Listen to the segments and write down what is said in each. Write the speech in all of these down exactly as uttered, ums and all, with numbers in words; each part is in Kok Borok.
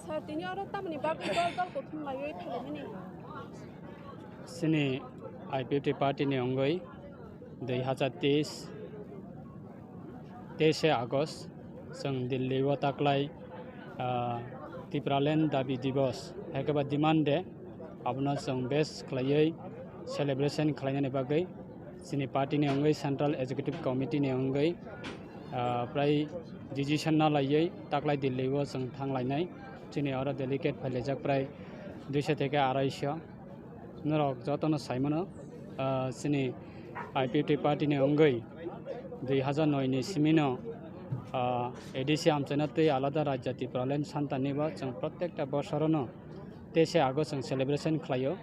Sir, tini oro tamoni bagwi dol dol kuthum laiwi phailaimani? Chini I P F T party ni wngwi dui hazar teis, teis August chwng Delhi o taklai, ah, Tipraland Dabi Divas, hai khe ba Demand Day, abono chwng base khlaiwi celebration khlainani bagwi chini party ni wngwi Central Executive Committee ni wngwi, ah, prai decision na laiwi taklai Delhi o chwng thang lainai. Chini oro delegate phailaijak prai duiso theke araisho. Norok jotono sai mano, ah, chini I P F T party ni wngwi dui hazar noi ni simi no, ah, A D C amchaina tei alada rajya Tipraland santani bo chwng protekta bosorono teis August chwng celebration khlaio.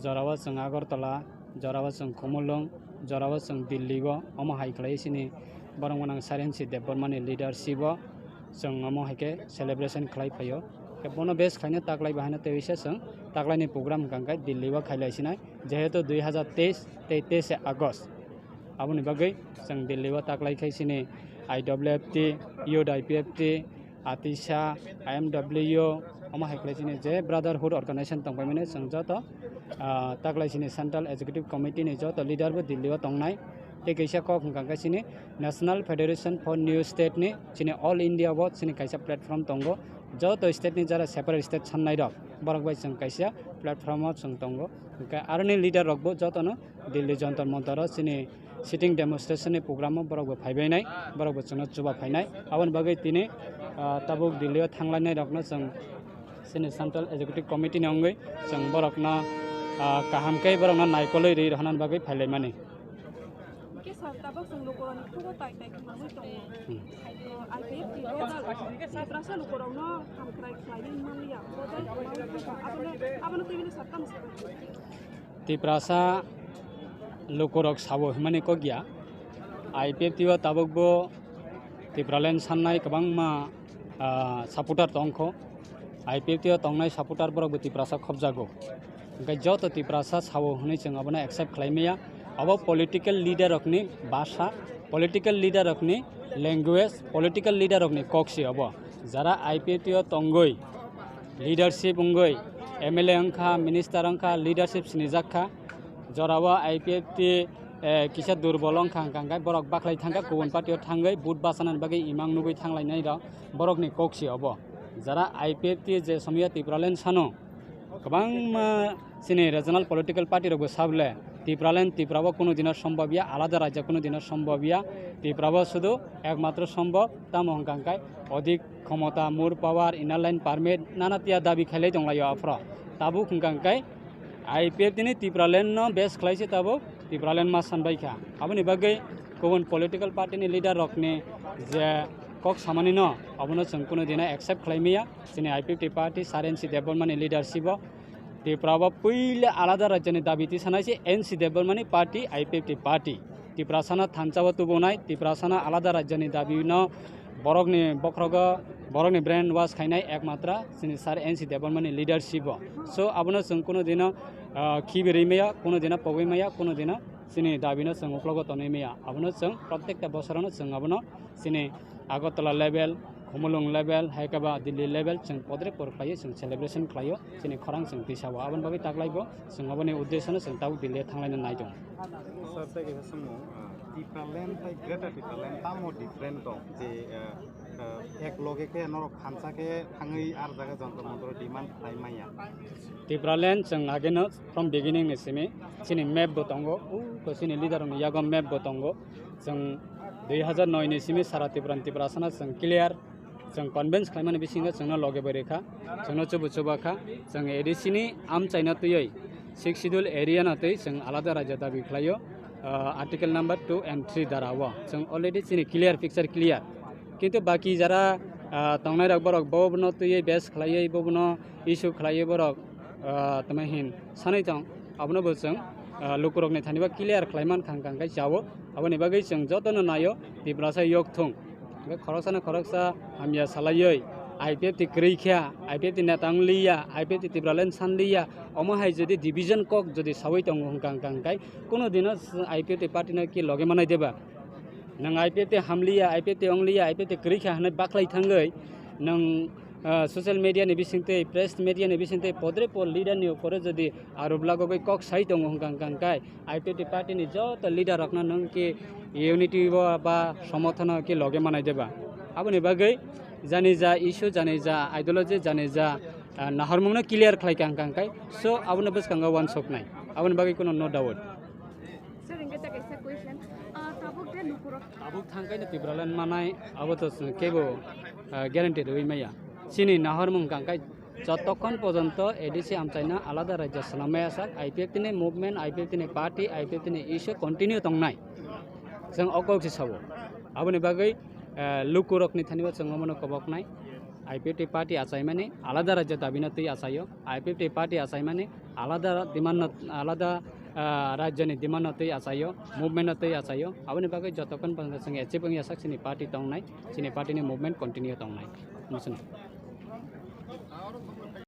Jorao chwng Agartala, jorao chwng Khumulwng, jorao chwng Delhi o, omo hai khlai chini borok mwnang Sarensi Debbarma ni leadership o chwng omo hai khe celebration khlai phaio. Khe bono base khlaina taklai bahaino tei waisa chwng taklaini program hwnkha khe Delhi o khailai sinai, jehetu dui hazar teis tei teis August. Aboni bagwi chwng Delhi o taklai khai chini I W F T, Youth I P F T, Atisa, I M W, omo hai khlai chini je brotherhood organization tongpaimani chwng joto, ah, taklai chini Central Executive Committee ni joto leader bo Delhi o tongnai. Tei kaisa kok hwnkha khe chini National Federation for New State ni chini All India o chini kaisa platform tongo. Joto state ni jara separate state sannai rok, borok bai chwng kaisa platform o chwng tongo. Hwnkhe aroni leader rok bo jotono Delhi Jantar Mantar o chini sitting demonstration ni program o borok bo phaibainai, borok bo chwngno chuba phainai. Aboni bagwi tini, ah, tabuk Delhi o thanglainai rokno chwng chini Central Executive Committee ni wngwi chwng borokno, ah, kaham khe borokno naikolwi rwi rwhwnani bagwi phailaimani. Hwnkhe sir, tabuk chwng lukurokni khugo tai tai khwnagwi tongo. Hmm. I P F T ni bodol Tiprasa lukurokno hamkrai khlainai manliya, bodol kwmaui thangkha. Abono, abono twi bini sir tamo sakha? Tiprasa lukurok sabo hwnmani kok ya. I P F T o tabukbo Tipraland sannai kwbangma, ah, supporter tongkho. I P F T o tongnai supporter borokbo Tiprasa khobjago. Hwnkhe joto Tiprasa sabo hwnwi chwng abono accept khlai maya. Abo political leader rokni basa, political leader rokni language, political leader rokni kok se abo. Jara I P F T o tongwi, leadership wngwi, M L A wngkha, minister wngkha, leadership sinijak kha. Jorao I P F T, eh, kisa durbol wngkha, hwnkha hwnkhe borok baklai thangkha, kubun party o thangwi vote bachanani bagwi imang nugwi thanglainai rok, borokni kok se obo. Jara I P F T je somya Tipraland sano, kwbangma chini regional political party rokbo sabole, Tipraland Tiprabo kunu dino sombobya, alada rajya kunu dino sombobya, Tiprabo sudu ekmatro sombob, tamo hwnkha hwnkhe odik khomota, more power, inner line permit, nana tiya dabi khailai tonglaio aphro. Tabuk hwnkha hwnkhe I P F T ni Tipraland no base khlai se tabuk Tipraland ma sanbai kha. Aboni bagwi kubun political party ni leader rokni je kok samani no, abono chwng kunu dino accept khlai maya. Chini I P F T party Sir N C Debbarma ni leadership o Tripura o puila alada rajyani dabi tisanai se N C Debbarma ni party, I P F T party. Tiprasano thansa o tubunai, Tiprasano alada rajyani dabi no borokni bokhrogo, borokni brain wash khainai ekmatra chini Sir N C Debbarma ni leadership o. So abono chwng kunu dino, ah, khibi rwi maya, kunu dino pogwi maya, kunu dino chini dabi no chwng uklogo tonwi maya. Abono chwng protekta bosorono chwng abono chini Agartala level, Khumulwng level, hai khe ba Delhi level chwng podre por khlaio, chwng celebration khlaio, chini khorang chwng tisao. Aboni bagwi taklaibo chwng aboni uddeshono chwng tabuk Delhi o thanglaina nai tongo. Sir, tei kaisa swngmung, ah, Tipraland tei Greater Tipraland tamo different tong? Je, ah, ah, ek loge khe norok thansa khe thangwi ar jaga Jantar Mantar o demand khlai maya. Tipraland chwng ageno from beginning ni simi chini map bo tongo, uko chini leader rokni yago map bo tongo. Chwng dui hazar noi ni simi sara Tripura ni Tiprasano chwng clear, chwng convince khlaimani bisingo chwngno loge bai rwkha, chwngno chubu chuba kha. Chwng A D C ni amchaino twiwi Sixth Schedule area no twi chwng alada rajya dabi khlaio, ah, Article number two and three dara o. Chwng already chini clear picture clear. Kintu baki jara, ah, tongnai rok borok bobono twiwi base khlaiwi bobono issue khlaiwi borok, ah, tamo hin sanwi tong, abono bo chwng, ah, lukurokni thani bo clear khlai man kha hwnkha hwnkhe chao. Aboni bagwi chwng jotono naio Tiprasa yok thung. Hwnkhe khoroksano khoroksa hamya salaiwi I P F T kwrwi kha, I P F T neta wng liya, I P F T Tipraland san liya, omo hai jodi division kok jodi sawi tongo hwnkha hwnkha hwnkhe kunu dino I P F T party no ki loge manai deba? Nwng I P F T hamliya, I P F T ongliya, I P F T kwrwi kha hwnwi baklai thangwi nwng, ah, social media ni bisingtwi, press media ni bisingtwi podre pod leader ni upore jodi arop lagogwi kok sai tongo hwnkha hwnkha hwnkhe I P F T party ni joto leader rokno nwng ki unity o ba somothono ki loge manai deba? Aboni bagwi jani ja issue, jani ja ideology, jani ja, ah, nahormungno clear khlai kha hwnkha hwnkhe, so abono bwskango uansuknai, aboni bagwi kuno no doubt. Sir, hingke ta kaisa question. Ah, tabuk de lukurok. Tabuk thangkaino Tipraland manai, abo to kebo, ah, guarantee rwi maya. Chini nahormung kangkai jotokhon pojonto A D C amchaina alada rajya swnam maya sak, I P F T ni movement, I P F T ni party, I P F T ni issue continue tongnai. Chwng o kok se sabo. Aboni bagwi, ah, lukurokni thani bo chwng omono koboknai. I P F T party achaimani alada rajya dabino twi achaio, I P F T party achaimani alada demand no, alada, ah, rajyoni demand no twi achaio, movement no twi achaio. Aboni bagwi jotokhon pojona chwng achieve wngya sak chini party tongnai, chini party ni movement continue tongnai. Muchung.